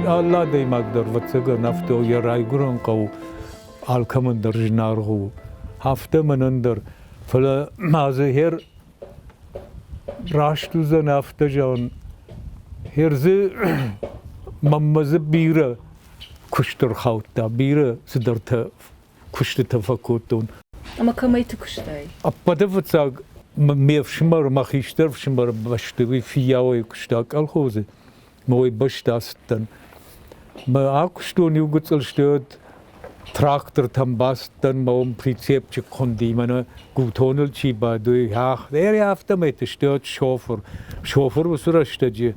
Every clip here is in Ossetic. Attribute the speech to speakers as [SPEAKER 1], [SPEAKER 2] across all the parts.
[SPEAKER 1] Алы адӕймаг дӕр, ӕвӕццӕгӕн, афтӕ йӕ райгуырӕн хъӕу алкӕмӕн дӕр зынаргъ у. Афтӕ мӕнӕн дӕр. Фӕлӕ ма дзы хер раст уыдзӕн афтӕ зӕгъын, хер дзы мӕнмӕ дзы бирӕ куыст ӕрхаудта, бирӕ цыдӕртӕ куыстытӕ фӕкодтон.
[SPEAKER 2] Ӕмӕ кӕмӕйты куыстай?
[SPEAKER 1] Ӕппӕты фыццаг ме фсымӕр, мӕ хистӕр фсымӕр бӕсты уый фыййауӕй куыста колхозы, мӕ уый бӕсты ацыдтӕн. Мӕ акуыстон иу гыццыл стӕд трактортӕм бацыдтӕн, мӕ уым прицепчик хуынди, мӕнӕ гутоныл чи бады, уый афтӕмӕйты стӕд шофыр. Шофыр уыцы рӕстӕджы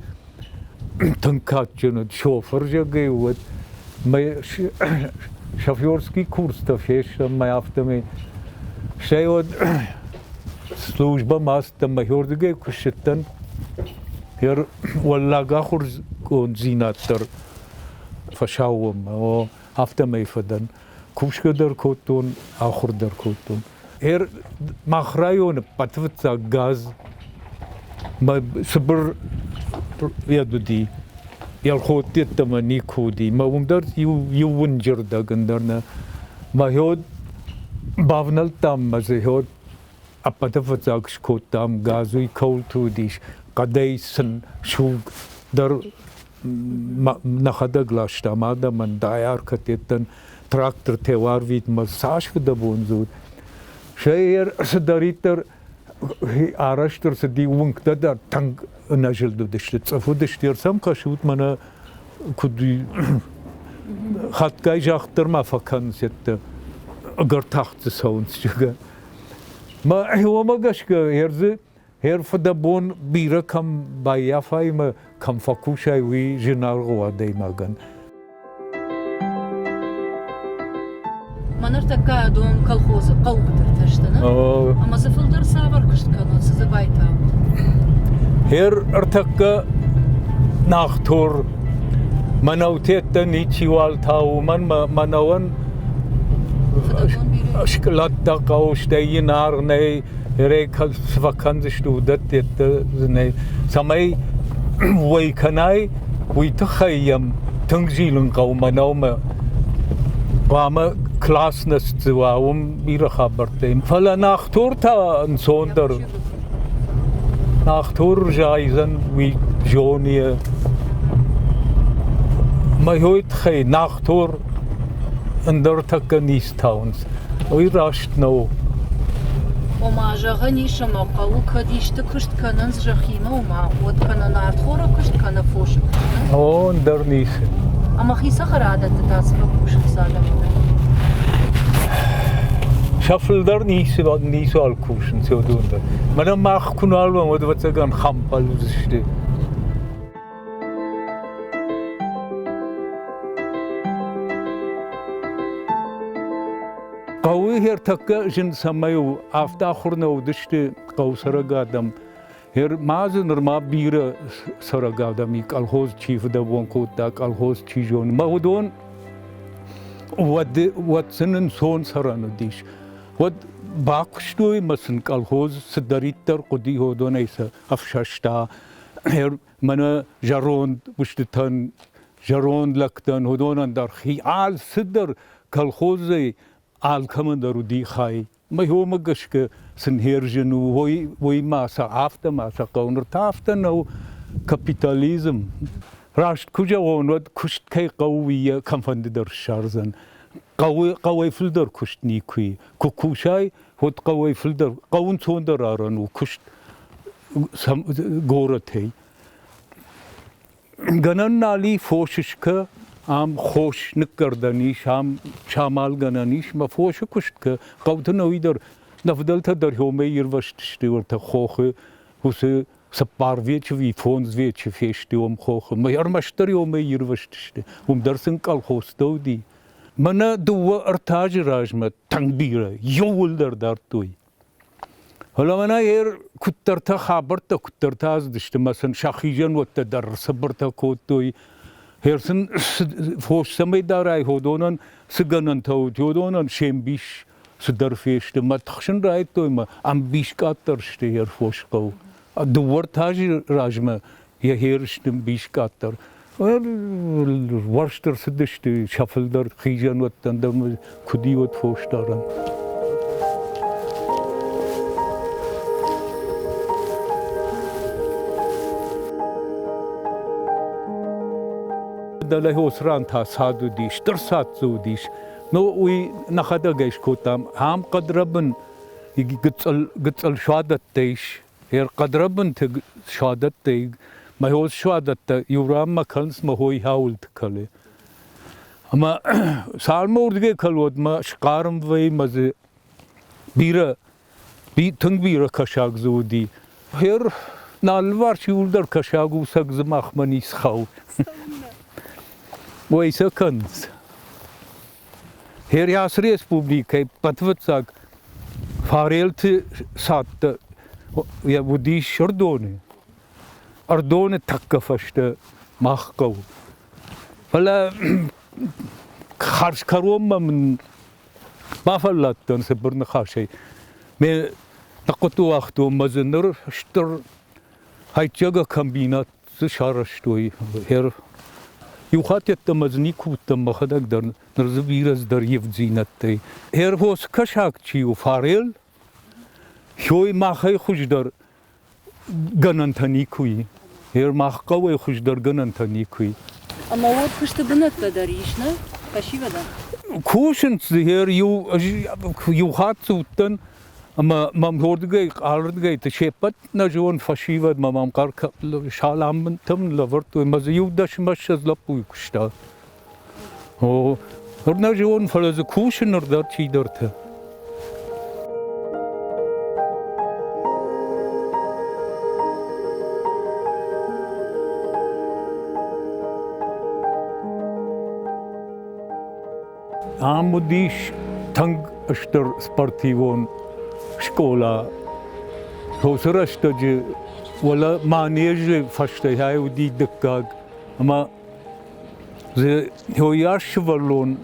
[SPEAKER 1] тынг кадджын уыд. Шофыр, зӕгъгӕ, уӕд мӕ шоферский курстӕ фестӕм, мӕ афтӕмӕй. Стӕй уӕд службӕмӕ ацыдтӕн, мӕхиордыгӕй куы ссыдтӕн, уӕллаг ахуыргонддзинад дӕр фӕсаууонмӕ, о, афтӕмӕй фӕдӕн. Кусгӕ дӕр кодтон, ахуыр дӕр кодтон. Мах районы ӕппӕты фыццаг газ мӕ цыбыр йед уыди, Елхот йеддӕмӕ никуы уыди. Мӕ уым дӕр иу, иу уынджы рдӕг ӕндӕр нӕ. Мӕ хиод бавнӕлдтам мӕ дзы хиод ӕппӕты фыццаг скодтам газ, уый кӕуылты уыдис, хъӕдӕй сын суг дӕр нӕхӕдӕг ластам адӕмӕн, дайаркӕтеттӕн, трактортӕ уарвитмӕ цас фыдӕбон дзы уыд. Сӕ цыдӕриддӕр арӕзт ӕрцыди, уынгтӕ дӕр тынг ӕнӕзылд уыдысты, цъыф уыдысты. Ӕрсӕм кӕсут мӕнӕ куыд хатгай загъд дӕр ма фӕкӕнынц ӕдде, ӕгӕр тагъд дзы цӕуынц, зӕгъгӕ. Мӕ уымӕ гӕсгӕ ӕрдзы Хер фыдӕбон бирӕ кӕм баййафай ӕмӕ кӕм фӕкусай, уый зынаргъ у адӕймагӕн.
[SPEAKER 2] Мӕ ныртӕккӕ адон колхозы хъӕуы быдыртӕ сты, нӕ? Ӕмӕ дзы фылдӕр цавӕр куыст кӕнут, цы дзы байтаут?
[SPEAKER 1] Хер ӕртӕккӕ нахтор мӕнӕутеттӕ ничиуал тауы, уымӕн мӕнӕуӕн скълӕдтӕ хъӕуы, стӕй йын аргъ нӕй, цы фӕкӕндзысты, уыдӕттӕ нӕй. Цӕмӕй уӕй кӕнай, уый тыххӕй йӕм тынг зилын хъӕуы мӕнӕумӕ. Хъуамӕ классность уа, уым бирӕ хабӕрттӕ. Фӕлӕ Нахтор та ӕнцондӕр. Нахтор зайдзӕн, уый зоны. Мӕ тыххӕй Нахтор ӕндӕр тӕккӕ ницы тауынц. Уый раст нӕу.
[SPEAKER 2] Ома, зӕгъӕн ис, ӕмӕ хъӕуы кӕд исты куыст кӕнынц зӕххимӕ, ома, уӕд кӕнӕ нартхоры куыст, кӕнӕ фосы куыст.
[SPEAKER 1] О, ӕндӕр ницы.
[SPEAKER 2] Ӕмӕ хи цӕхӕрадӕтты та цы фӕкусынц адӕмтӕ?
[SPEAKER 1] Сӕ фылдӕр ницы, ницыуал кусынц уыдон дӕр. Мӕнӕ мах куы нал уӕм, уӕд, ӕвӕццӕгӕн, хӕмпӕл уыдзысты. Хъӕуы ӕртӕккӕ зын цӕмӕй у, афтӕ ахуыр нӕ уыдысты хъӕуцӕрӕг адӕм. Ма дзы нырма бирӕ цӕрӕг адӕм и, колхоз чи фыдӕбон кодта, колхоз чи зоны. Мӕ уыдон уӕд, уӕд сын ӕнцон цӕрӕн уыдис. Уӕд бакуыстой ӕмӕ сын колхоз цыдӕриддӕр хъуыди, уыдонӕй сӕ ӕфсӕста. Мӕнӕ зӕронд устытӕн, зӕронд лӕгтӕн, уыдонӕн дӕр хи алцыдӕр колхозӕй алкӕмӕн дӕр уыди хай. Мӕ уымӕ гӕсгӕ сын херзын у, уый ма сӕ афтӕ ма сӕ хъӕуы. Ныр та афтӕ нӕу капитализм. Раст куы зӕгъон, уӕд куыст кӕй хъӕуы, уый йӕ кӕмфӕнды дӕр ссардзӕн. Хъӕуы, хъӕуӕй фылдӕр куыст никуы и. Куы кусай, уӕд хъӕуӕй фылдӕр, хъӕуы ӕнцондӕр арӕн у куыст горӕтӕй. Гӕнӕн нал и фос скӕ, ам хос ныккӕрдӕн ис, ам самалгӕнӕн ис, мӕ фосы куыст кӕ. Хъӕуты нӕуи дӕр, нӕ фыдӕлтӕ дӕр уымӕй ирвӕзтысты уӕртӕ хохы уыцы цыппар вечы ви фондз вечы фесты уым хохы. Мӕ ӕрмӕстдӕр уымӕй ирвӕзтысты. Уым дӕр сын колхозтӕ уыди. Мӕнӕ дыууӕ-ӕртӕ азы размӕ тынг бирӕ, иууылдӕр дардтой. Фӕлӕ мӕнӕ ер куыддӕртӕ хабӕрттӕ куыддӕртӕ ацыдысты мӕ сын сӕхизӕнуӕттӕ дӕр цыбыртӕ кодтой. Ер сын фос цӕмӕй дарай, уыдонӕн цы гӕнӕнтӕ уыд, уыдонӕн се мбис цыдӕр фесты. Мӕ тыхсын райдыдтой мӕ ӕмбис къаддӕр сты ер фос хъӕу. Дыууӕ-ӕртӕ азы размӕ йӕ хер сты мбис къаддӕр. Уӕрст ӕрцыдысты сӕ фылдӕр хизӕнуӕттӕн дӕр куыд и, уӕд фосдарӕн. Дӕлӕ Осран та цад уыдис, стыр цад дзы уыдис. Ну, уый нӕхӕдӕг ӕй скодтам. Ам хъӕдрӕбын гыццыл суадӕттӕ ис. Хъӕдрӕбынты суадӕттӕ, мӕ хос суадӕттӕ иу ранмӕ кӕнынц, мӕ хой хауылты кӕлы. Ӕмӕ цалынмӕ уырдыгӕй кӕлы, уӕдмӕ схъарм вӕййы мӕ дзы бирӕ, тынг бирӕ кӕсаг дзы уыди. Хер нӕ алыварс иуылдӕр кӕсаг у, цӕг дзы махмӕ ницы хауы. Уӕй сӕ кӕнынц. Хериасы республикӕйы ӕппӕтфыццаг фарелты цадтӕ уыдис Сырдоны. Ӕрдоны тӕккӕ фӕстӕ мах хъӕу. Фӕлӕ хӕрз кӕронмӕ мын бафӕлладтӕн цыбыр ныхасӕй. Ме ныхъхъуыды уагътон мӕ дзы ныр стыр хайчага комбинат дзы сарӕзтой. Иу хатт йеддӕмӕ дзы никуы уыдтӕн мӕхӕдӕг дӕр, ныр дзы бирӕ цыдӕр ивддзинӕдтӕй. Ӕрхос кӕсаг чи у, фарел, хёй махӕй хуыздӕр гӕнӕнтӕ никуы и. Мах хъӕуӕй хуыздӕр гӕнӕнтӕ никуы и.
[SPEAKER 2] Ӕмӕ уӕд куысты бынӕттӕ дӕр ис, нӕ? Фӕсивӕдӕн?
[SPEAKER 1] Кусынц дзы иу, иу хатт дзы уыдтӕн, ӕмӕ мӕм уырдыгӕй, алырдыгӕйты се ппӕт нӕзон фӕсивӕдмӕ мӕм хъӕр саламтӕ мын лӕвӕрдтой, ӕмӕ дзы иу дӕсмӕ ссӕдз лӕппуйы куыста. О, ныр нӕ зон, фӕлӕ дзы кусы ныр дӕр чидӕртӕ. Ам уыдис тынг стыр спортивон скъола. Уыцы рӕстӕджы уӕлӕ манежы фӕстӕ уыди дыккаг ӕмӕ дзы уыйас сывӕллон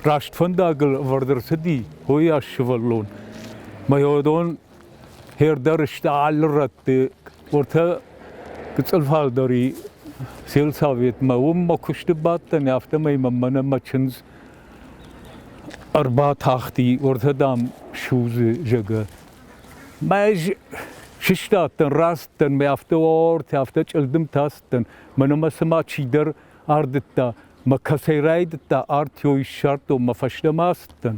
[SPEAKER 1] раст фӕндагыл ӕвӕрд ӕрцыди, уыйас сывӕллон. Мӕ уыдон хӕрдӕр сты алы рӕтты. Уӕртӕ гыццыл фалдӕр и сельсоветмӕ, уым мӕ куысты бадтӕн, афтӕмӕй мӕм мӕнӕ мӕ чындз ӕрбатахти, уӕртӕ, дам, судзы, зӕгъгӕ. Мӕ ӕз сыстадтӕн, рацыдтӕн, мӕ афтӕ уорты, афтӕ чъылдымтӕ ацыдтӕн, мӕнӕ мӕ цыма чидӕр ардыдта, мӕ кӕцӕй райдыдта, арт ёй ссардтон, мӕ фӕстӕмӕ ацыдтӕн.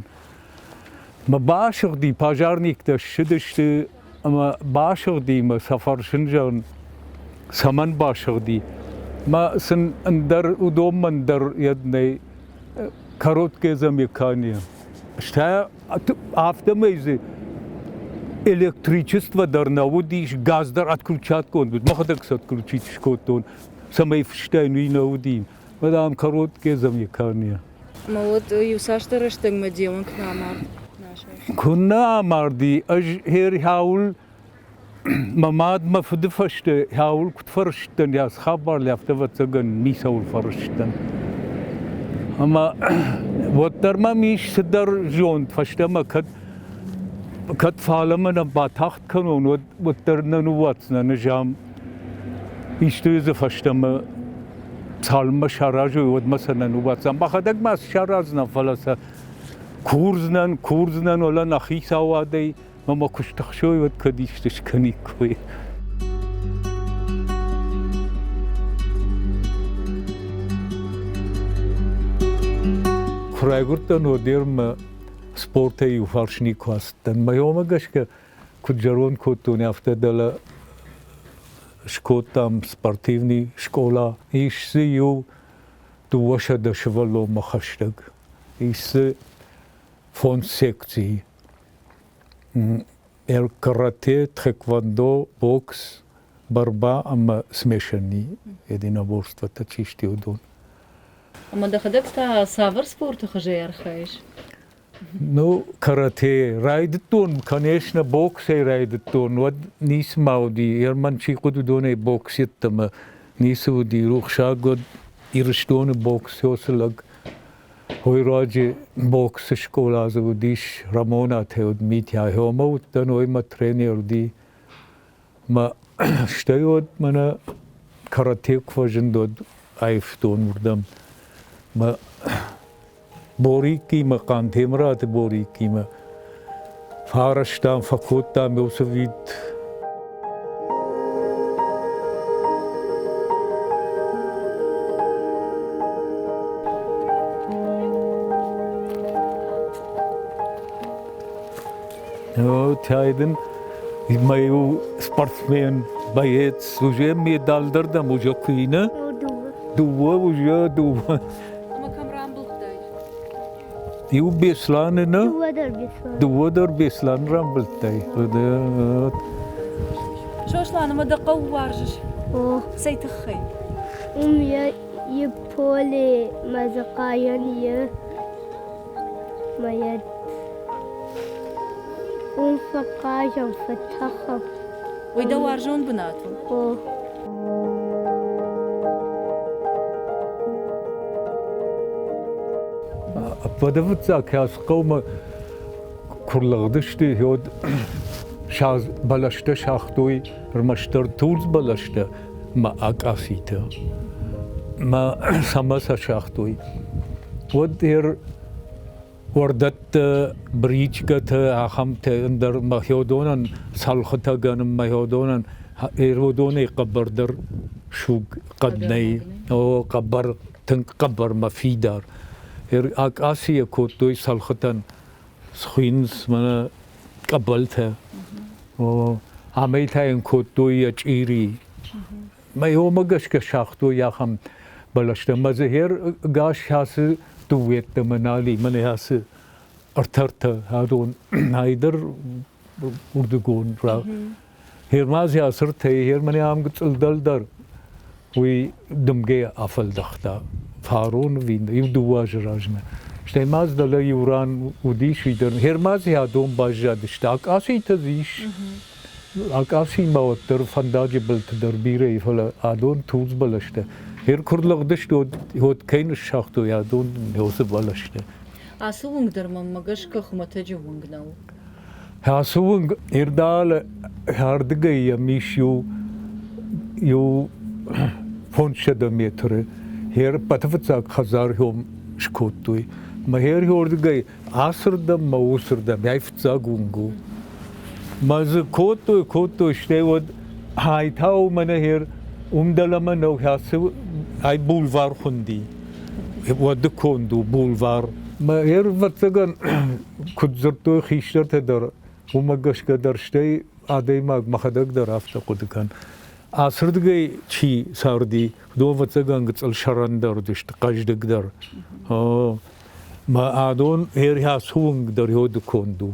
[SPEAKER 1] Мӕ басыгъди, пожарниктӕ ссыдысты ӕмӕ басыгъди мӕ сӕ фӕрсын, зӕгъын, цӕмӕн басыгъди. Мӕ сын ӕндӕр уыдонмӕ ӕндӕр йед нӕй короткое замыкание. Стӕй афтӕмӕй дзы электричество дӕр нӕ уыдис, газ дӕр отключатгонд уыд. Мӕхӕдӕг сӕ отключить скодтон, цӕмӕй фыстӕй уый нӕ уыди. Мадам короткое замыкание.
[SPEAKER 2] Ӕмӕ уӕд иуцасдӕр рӕстӕгмӕ де уӕнг нӕ амард?
[SPEAKER 1] Куы нӕ амарди, ӕз херхауыл Мӕ мад мӕ фыды фӕстӕ хӕуыл куыд фӕрыстӕн, йӕ хабар афтӕ ӕвӕццӕгӕн ницӕуыл фӕрыстӕн. Ӕмӕ уӕддӕр мӕм ис цыдӕр зонд, фӕстӕмӕ кӕд кӕд фалӕмӕ нӕ батагъд кӕнон, уӕд уӕддӕр нӕ ныууадздзынӕн ӕз ам. Исты дзы фӕстӕмӕ цалынмӕ саразой, уӕдмӕ сӕ нӕ ныууадздзӕн. Мӕхӕдӕг ма сараздзынӕн, фӕлӕ сӕ курдзынӕн, курдзынӕн, уӕлӕ нӕ хицауадӕй Ӕмӕ куы стыхсой, уӕд кӕд исты скӕниккой. Куы райгуырдтӕн, уӕд мӕ спортӕй иуфарс никуы ацыдтӕн. Мӕ уымӕ гӕсгӕ куыд зӕронд кодтон, афтӕ дӕлӕ скодтам спортивный скъола. Ис дзы иу 200 сывӕллонмӕ хӕстӕг. Ис дзы фондз секцийы. Карате, тхэквондо, бокс, борьба ӕмӕ смешанный единоборствотӕ чи сты, уыдон.
[SPEAKER 2] Ӕмӕ дӕхӕдӕг та цавӕр спорты хуызӕй архайыс?
[SPEAKER 1] Ну, карате райдыдтон, конечно, боксӕй райдыдтон, уӕд ницы ма уыди. Ерман чи хъуыд, уыдонӕй бокс йеддӕмӕ ницы уыди. Рухсаг уӕд Ирыстоны бокс уыцы лӕг Хойраджы боксы скъола дзы уыдис, Рамонатӕ уыд Митя. Ӕмӕ уыдтӕн, ой, мӕ тренер уыди. Мӕ стӕй уӕд мӕнӕ карате куы фӕзынд, уӕд аивтон уырдӕм. Мӕ Бориккимӕ, Хъантемыраты Бориккимӕ фӕарӕзтам, фӕкодтам уыцы вид. Тайдын мӕ иу спортсмен, боец, уже медаль дӕр дӕм уже куы нӕ? Дыууӕ уже дыууӕ.
[SPEAKER 2] Ӕмӕ кӕм рамбылдтай?
[SPEAKER 1] Иу Беслӕны нӕ?
[SPEAKER 3] Дыууӕ дӕр Беслӕны.
[SPEAKER 1] Дыууӕ дӕр Беслӕны рамбылдтай.
[SPEAKER 2] Сослан, ӕмӕ дӕ хъӕу уарзыс?
[SPEAKER 3] О.
[SPEAKER 2] Цӕй тыххӕй?
[SPEAKER 3] Уым йӕ поле мӕ дзыхъайӕн йӕ мӕ йӕ уым фӕхъазӕм, фӕтӕхӕм.
[SPEAKER 2] Уый дӕ уарзон бынат у?
[SPEAKER 3] О.
[SPEAKER 1] Ӕппӕты фыццаг кӕцы хъӕумӕ куы рлыгъдысты, уӕд бӕлӕстӕ сагътой ӕрмӕстдӕр тулдз бӕлӕстӕ мӕ акъацитӕ. Мӕ цӕмӕ сӕ сагътой? Уӕд уӕрдӕттӕ, бричкӕтӕ, ахӕмтӕ ӕндӕр мӕхеодонӕн цӕлхытӕ гӕнын мӕхеодонӕн уыдонӕй хъӕбӕрдӕр суг хъӕд нӕй. О, хъӕбӕр, тынг хъӕбӕр мӕ фидар. Акъацийӕ кодтой цӕлхытӕн схуыйынц мӕнӕ къӕбӕлтӕ. О, амӕй та йын кодтой йӕ чъири. Мӕ уымӕ гӕсгӕ сагътой ахӕм бӕлӕстӕ. Мӕ дзы гъер гас ацы дыууӕ нал и, мӕнӕ ацы ӕртӕртӕ адон айдӕр уырдыгон. Гъер ма дзы ацы ртӕйы, гъер мӕнӕ ам гыццыл дӕлдӕр уый дымгӕ афӕлдӕхта. Фарон ӕви иу дыууӕ азы размӕ. Стӕй ма дзы дӕлӕ иу ран уыдис уый дӕр. Гъер ма дзы адон баззадысты. Акъацитӕ дзы ис. Акъацимӕ уӕддӕр фӕндаджы былты дӕр бирӕ и, фӕлӕ адон тулдз бӕлӕстӕ. Гъер куы рлыгъдысты, уӕд кӕй ныссагътой адон уыцы бӕлӕстӕ.
[SPEAKER 2] Ацы уынг дӕр мӕнмӕ гӕсгӕ хуымӕтӕджы уынг нӕу.
[SPEAKER 1] Ацы уынг Ирдалы ардыгӕй йӕм ис иу 500 метры. Гъер ӕппӕты фыццаг хӕдзар скодтой. Мӕ гъер уырдыгӕй ацырдӕм мӕ уыцырдӕм, ай фыццаг уынг у. Мӕ дзы кодтой, кодтой, стӕй уӕд ай та у мӕнӕ гъер уым дӕлӕмӕ нӕу, ацы ай бульвар хуынди. Уӕды конд у бульвар. Мӕ гъер, ӕвӕццӕгӕн, куыд дзырдтой хистӕртӕ дӕр, уымӕ гӕсгӕ дӕр стӕй адӕймаг мӕхӕдӕг дӕр афтӕ хъуыды кӕн. Ацырдыгӕй чи царди, уыдон, ӕвӕццӕгӕн, гыццыл сӕрӕндӕр уыдысты, хъӕздыгдӕр. Мӕ адон ӕрхӕцы уынг дӕр йоды конд у,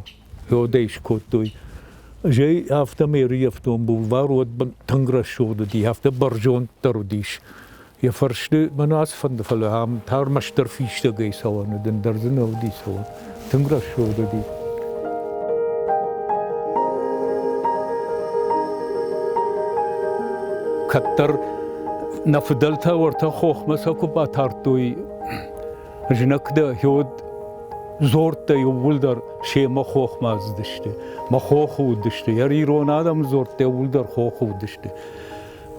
[SPEAKER 1] йодӕй скодтой. Зӕй афтӕмӕй ӕрыййӕфтон бульвар, уӕд тынг рӕсугъд уыди, афтӕ бӕрзонддӕр уыдис. Йӕ фӕрсты мӕн ацыфӕнды, фӕлӕ ам та ӕрмӕстдӕр фистӕгӕй цӕуӕн уыд, ӕндӕр дзы нӕ уыди цӕуӕн. Тынг рӕсугъд уыди. Кӕддӕр нӕ фыдӕлтӕ уӕртӕ хохмӕ сӕ куы батардтой, знӕгтӕ уӕд дзордтӕ иууылдӕр семӕ хохмӕ ацыдысты. Мӕ хохы уыдысты. Ирон адӕм дзордтӕ иууылдӕр хохы уыдысты.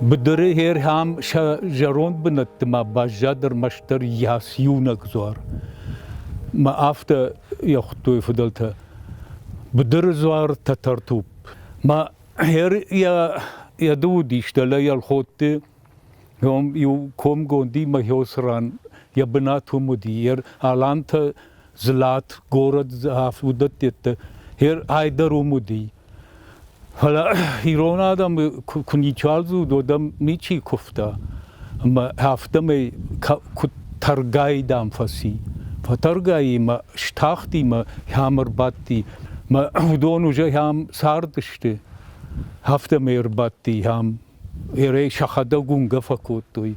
[SPEAKER 1] Быдыры ӕрхӕм сӕ зӕронд бынӕтты ма баззад ӕрмӕстдӕр йас иунӕг дзуар. Мӕ афтӕ йӕ хуыдтой фыдӕлтӕ. Быдыры дзуар Тӕтӕртупп. Мӕ йӕ ды уыдис дӕлӕ Елхотты иу комгонди мӕ ран йӕ бынат уым уыди. Алантӕ Злат, город уыдӕттӕ ай дӕр уым уыди. Фӕлӕ ирон адӕм куы ничуал дзы уыд, уӕд ӕм ничи куывта. Ӕмӕ афтӕмӕй куыд тӕргай, дам, фӕци. Фӕтӕргай и мӕ стахти мӕ хӕм ӕрбадти. Мӕ уыдон уже хӕм цардысты. Афтӕмӕй ӕрбадти хӕм. Ерӕй сӕхӕдӕг уынгӕ фӕкодтой.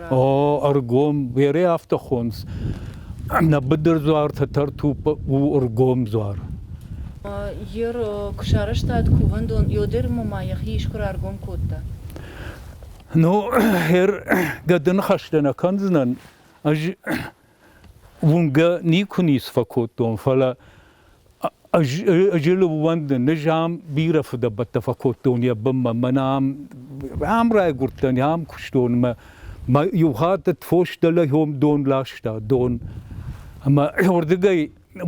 [SPEAKER 1] О, ӕргом, берӕ афтӕ хонц. Нӕ быдыр дзуар Тӕтӕртупп у ӕргом дзуар.
[SPEAKER 2] Ер куы сарӕзтат кувӕндон, Ёдермӕ ма йӕхи искуы раргом кодта?
[SPEAKER 1] Ну, ер гӕды ныхӕстӕ нӕ кӕндзынӕн. Ӕз уынгӕ никуы ницы фӕкодтон, фӕлӕ Ӕз ыл ӕууӕндын, ӕз ам бирӕ фыдӕбӕттӕ фӕкодтон йӕ бынмӕ, мӕнӕ ам, ам райгуырдтӕн, ам куыстон мӕ мӕ иу хатт фос дӕлӕ дон ласта, дон. Ӕмӕ уырдыгӕй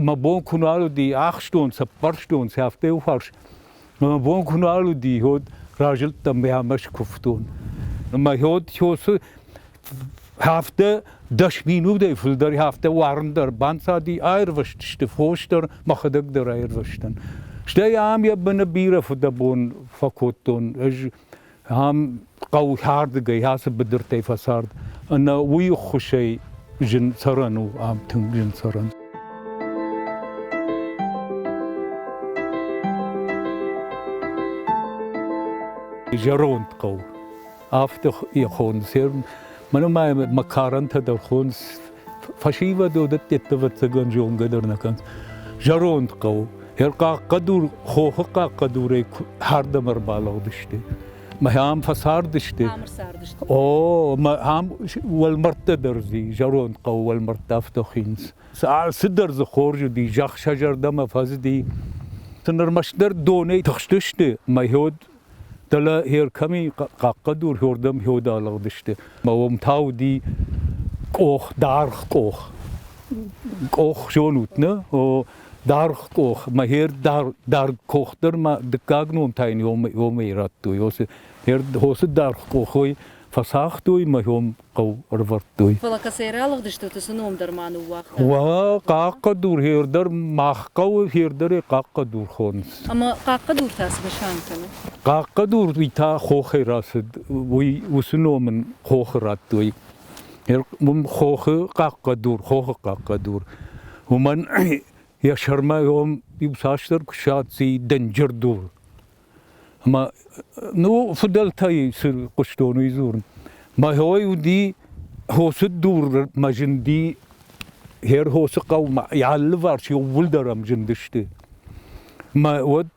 [SPEAKER 1] мӕ бон куы нал уыди, ахстон сӕ, ппӕрстон сӕ, афтӕ иуфарс. Мӕ бон куы нал уыди, уӕд разылдтӕн ӕмӕ скуывтон. Ӕмӕ уӕд афтӕ 10 минутӕй фылдӕр афтӕ уарын дӕр банцади, аирвӕзтысты фос дӕр, мӕхӕдӕг дӕр аирвӕзтӕн. Стӕй ам йӕ быны бирӕ фыдӕбон фӕкодтон. Ӕз ам хъӕу ардыгӕй ацы быдыртӕй фӕцард. Ӕнӕ уый ӕххуысӕй зын цӕрӕн у, ам тынг зын цӕрӕн. Зӕронд хъӕу. Афтӕ йӕ хонынц. Мӕнӕ ма мӕ карӕнтӕ дӕр хонынц. Фӕсивӕд уыдӕттӕ ӕвӕццӕгӕн зонгӕ дӕр нӕ кӕнынц. Зӕронд хъӕу. Хъахъхъӕдур, хохы хъахъхъӕдурӕй хӕрдӕм ӕрбалыгъдысты. Мӕ ам фӕцардысты.
[SPEAKER 2] Ам ӕрцардысты.
[SPEAKER 1] О, мӕ ам уӕлмӕрдтӕ дӕр зи, зӕронд хъӕуы уӕлмӕрдтӕ афтӕ хуыйынц. Цыдӕр дзы хорз уыди, зӕхх сӕ зӕрдӕмӕ фӕцыди. Ӕрмӕстдӕр донӕй тыхстысты, мӕ уӕд Дӕлӕ кӕми хъахъхъӕдур хёрдӕм хёд алыгъдысты. Мӕ уым та уыди къох, даргъ къох. Къох зонут, нӕ? О, даргъ къох. Мӕ хер даргъ къох дӕр ма дыккаг ном та йын уомӕй радтой. Хосы даргъ къохой фӕсагътой мӕ уым хъӕу ӕрвӕрдтой.
[SPEAKER 2] Фӕлӕ кӕцӕй ралыгъдыстут, уыцы ном дӕр ма ныууагъта.
[SPEAKER 1] Уӕ, Хъахъхъӕдур хердӕр мах хъӕуы хердӕрӕй Хъахъхъӕдур хонынц.
[SPEAKER 2] Ӕмӕ Хъахъхъӕдур та цы нысан кӕны?
[SPEAKER 1] Хъахъхъӕдур уый та хохӕй рацыд, уый уыцы ном ын хохы радтой. Уым хохы Хъахъхъӕдур, хохы Хъахъхъӕдур. Уымӕн йӕ сӕрмӕ уым иуцасдӕр куы садзи дынджыр дур. Ӕмӕ ну фыдӕлтӕй цы хъуыстон, уый дзурын. Мӕ хой уыди хосы дурмӕ зынди Херхосы хъӕумӕ алыварс иууылдӕр ӕм зындысты. Мӕ уӕд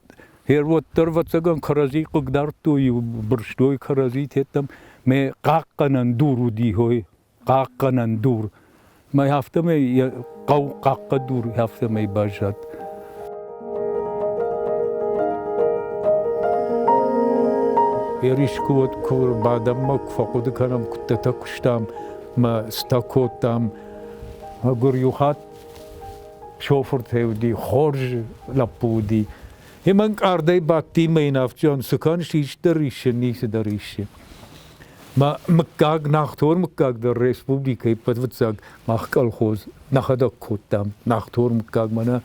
[SPEAKER 1] хер уӕддӕр ӕвӕццӕгӕн кӕрӕдзи хъыгдардтой, бырстой кӕрӕдзи теттӕм. Мӕ хъахъхъӕнӕн дур уыди хой, хъахъхъӕнӕн дур. Мӕ афтӕмӕй йӕ хъӕу хъахъхъӕдур афтӕмӕй баззад. Ерис куы уӕд куы ӕрбадӕм куы фӕхъуыды кӕнӕм, куыдтӕ куыстам мӕ цытӕ кодтам. Мӕгуыр иу хатт шофыртӕй уыди, хорз лӕппу уыди. Ӕмӕ ӕнкъардӕй бадти мӕ йын афтӕ цы кӕныс, исты риссы, ницы дӕр риссы. Мӕ мыггаг, Нахтор мыггаг дӕр республикӕйы ӕппӕтфыццаг мах колхоз нӕхӕдӕг кодтам. Нахтор мыггаг мӕнӕ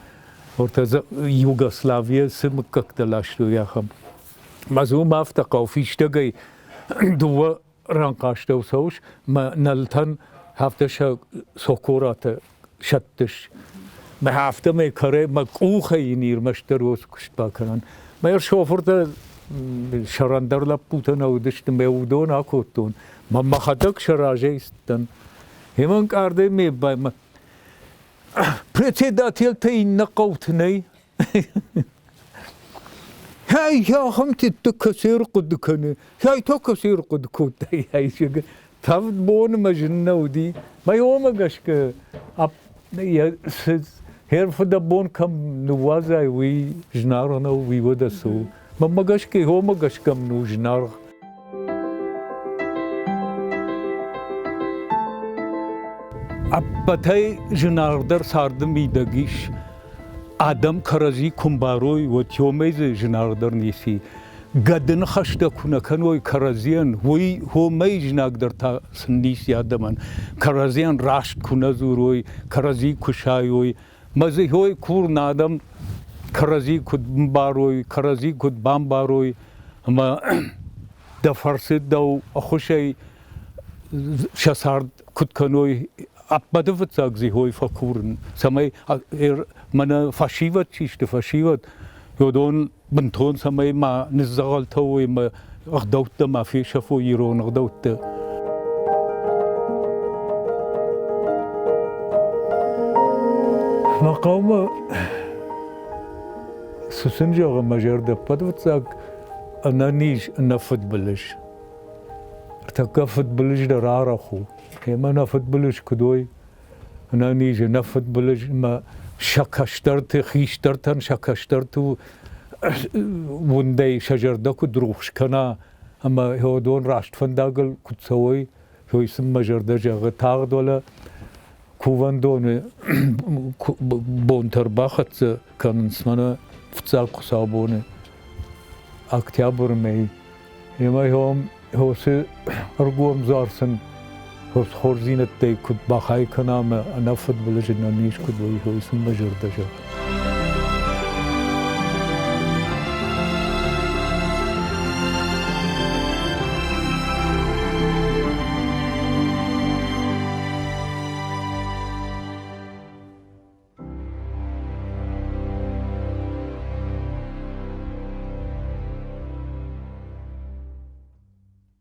[SPEAKER 1] ортӕ Югославийӕ цы мыггӕгтӕ ластой, ахӕм. Мӕ дзы уым афтӕ хъӕу фистӕгӕй дыууӕ рӕнхъастӕу цӕуыс, мӕ нӕлтӕн афтӕ сӕ сокоратӕ сӕттыс. Мӕ афтӕмӕй кӕрӕ мӕ къухӕй йын ирмӕстдӕр уыцы куыст бакӕнӕн. Мӕ шофыртӕ сӕрӕндӕр лӕппутӕ нӕ уыдысты, мӕ уыдон акодтон. Мӕ мӕхӕдӕг сӕ разӕй цыдтӕн. Ӕмӕ ӕнкъардӕй ме председательтӕ иннӕ хъӕуты нӕй. Хай ахӕм тетты кӕцы ӕрхъуыды кӕны, хай та кӕцы ӕрхъуыды кодтай, Тӕвд боны мӕ зын нӕ уыди. Мӕ уымӕ гӕсгӕ хӕрфыдӕбон кӕм ныууадзай, уый зынаргъ нӕу, уый уӕдӕ цы у. Мӕнмӕ гӕсгӕ, уымӕ гӕсгӕ мын у зынаргъ. Ӕппӕтӕй зынаргъдӕр царды мидӕг ис, адӕм кӕрӕдзи куы мбарой, уӕд уымӕй дзы зынаргъдӕр ницы и. Гӕды ныхӕстӕ куы нӕ кӕной кӕрӕдзийӕн, уый уымӕй знагдӕр та сын ницы адӕмӕн. Кӕрӕдзийӕн раст куы нӕ дзурой, кӕрӕдзи куы сайой, мӕ дзы хой курын адӕм кӕрӕдзи куыд мбарой, кӕрӕдзи куыд бамбарой, ӕмӕ дӕ фӕрцы дӕу ӕххуысӕй сӕ цард куыд кӕной, ӕппӕты фыццаг дзы фӕкурын, цӕмӕй мӕнӕ фӕсивӕд чи сты, фӕсивӕд, уыдон бынтон цӕмӕй ма ныдздзӕгъӕлтӕ уой мӕ ӕгъдӕуттӕ ма фесӕфой, ирон ӕгъдӕуттӕ. Мӕ хъӕумӕ цы сын зӕгъы мӕ зӕрдӕ, ӕппӕтфыццаг ӕнӕниз, ӕнӕфыдбылыз. Ӕртӕккӕ фыдбылыз дӕр арӕх у. Ӕмӕ нӕ фыдбылыз куыд уой, ӕнӕниз, нӕ фыдбылыз ӕмӕ Сӕ кӕстӕрты, хистӕртӕн сӕ кӕстӕрты уындӕй сӕ зӕрдӕ куыд рухс кӕна ӕмӕ уыдон раст фӕндагыл куыд цӕуой, уый сын мӕ зӕрдӕ зӕгъы, тагъд уӕлӕ кувӕндоны бонтӕ ӕрбахӕццӕ кӕнынц мӕнӕ фыццаг хуыцаубоны октябры мӕй. Ӕмӕ уыцы ӕргом дзуар сын хорздзинӕдтӕй куыд бахай кӕна ӕмӕ ӕнӕфыдбылызы нӕ низ куыд уой, уый сын мӕ зӕрдӕ зӕгъы.